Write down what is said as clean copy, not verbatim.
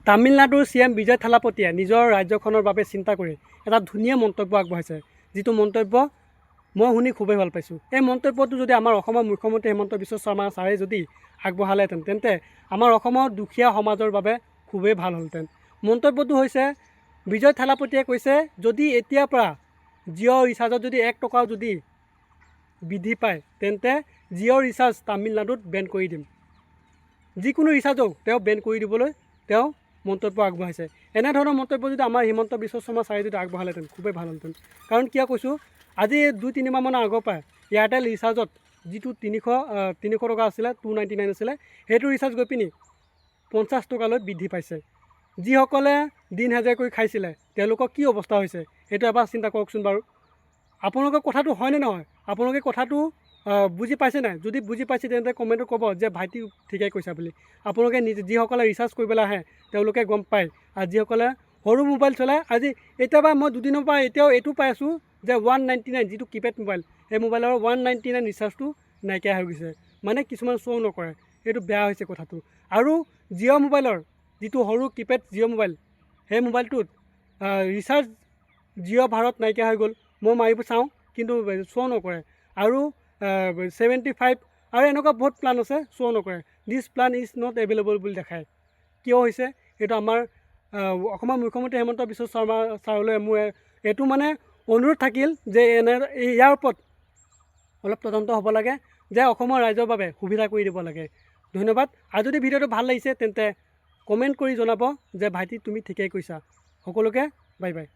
তামিলনাডুৰ C M বিজয় থালাপতিয়ে নিজৰ ৰাজ্যখনৰ বাবে চিন্তা কৰি এটা ধুনীয়া মন্তব্য আগবঢ়াইছে, যিটো মন্তব্য মই শুনি খুবেই ভাল পাইছোঁ। এই মন্তব্যটো যদি আমাৰ অসমৰ মুখ্যমন্ত্ৰী হিমন্ত বিশ্ব শৰ্মা ছাৰে যদি আগবঢ়ালেহেঁতেন, তেন্তে আমাৰ অসমৰ দুখীয়া সমাজৰ বাবে খুবেই ভাল হ'লহেঁতেন। মন্তব্যটো হৈছে, বিজয় থালাপতিয়ে কৈছে, যদি এতিয়াৰ পৰা জিঅ' ৰিচাৰ্জত যদি 1 টকাও যদি বৃদ্ধি পায়, তেন্তে জিঅ' ৰিচাৰ্জ তামিলনাডুত বেন কৰি দিম। যিকোনো ৰিচাৰ্জক তেওঁ বেন কৰি দিবলৈ তেওঁ মন্তব্য আগবঢ়াইছে। এনেধৰণৰ মন্তব্য যদি আমাৰ হিমন্ত বিশ্ব শৰ্মা ছাৰে যদি আগবঢ়ালেহেঁতেন, খুবেই ভাল হ'লহেঁতেন। কাৰণ কিয় কৈছোঁ, আজি 2-3 মাহমানৰ আগৰ পৰাই এয়াৰটেল ৰিচাৰ্জত যিটো 300 টকা আছিলে, 299 আছিলে, সেইটো ৰিচাৰ্জ গৈ পিনি 50 টকালৈ বৃদ্ধি পাইছে। যিসকলে দিন হাজিৰা কৰি খাইছিলে, তেওঁলোকৰ কি অৱস্থা হৈছে, সেইটো এবাৰ চিন্তা কৰকচোন বাৰু। আপোনালোকৰ কথাটো হয়নে নহয়? আপোনালোকে কথাটো বুজি পাইছে নাই? যদি বুজি পাইছে, তেন্তে কমেণ্টত ক'ব যে ভাইটি, ঠিকেই কৈছা বুলি। আপোনালোকে নিজে, যিসকলে ৰিচাৰ্জ কৰিবলৈ আহে, তেওঁলোকে গম পায় আৰু যিসকলে সৰু মোবাইল চলায়। আজি এতিয়া বা মই দুদিনৰ পৰা এতিয়াও এইটো পাই আছোঁ যে 199 যিটো কিপেড মোবাইল, সেই মোবাইলৰ 199 ৰিচাৰ্জটো নাইকিয়া হৈ গৈছে। মানে কিছুমান শ্ব' নকৰে। সেইটো বেয়া হৈছে কথাটো। আৰু জিঅ' মোবাইলৰ যিটো সৰু কিপেড জিঅ' মোবাইল, সেই মোবাইলটোত ৰিচাৰ্জ জিঅ' ভাৰত নাইকিয়া হৈ গ'ল। মই মাৰিব চাওঁ, কিন্তু শ্ব' নকৰে। আৰু 75 আৰু এনেকুৱা বহুত প্লান আছে, শ্ব' নকৰে। "This plan is not available" বুলি দেখায়। কিয় হৈছে সেইটো আমাৰ অসমৰ মুখ্যমন্ত্ৰী হিমন্ত বিশ্ব শৰ্মা ছাৰলৈ মোৰ এইটো মানে অনুৰোধ থাকিল যে এনে ইয়াৰ ওপৰত অলপ তদন্ত হ'ব লাগে, যে অসমৰ ৰাইজৰ বাবে সুবিধা কৰি দিব লাগে। ধন্যবাদ। আৰু যদি ভিডিঅ'টো ভাল লাগিছে, তেন্তে কমেণ্ট কৰি জনাব যে ভাইটি, তুমি ঠিকেই কৈছা। সকলোকে বাই বাই।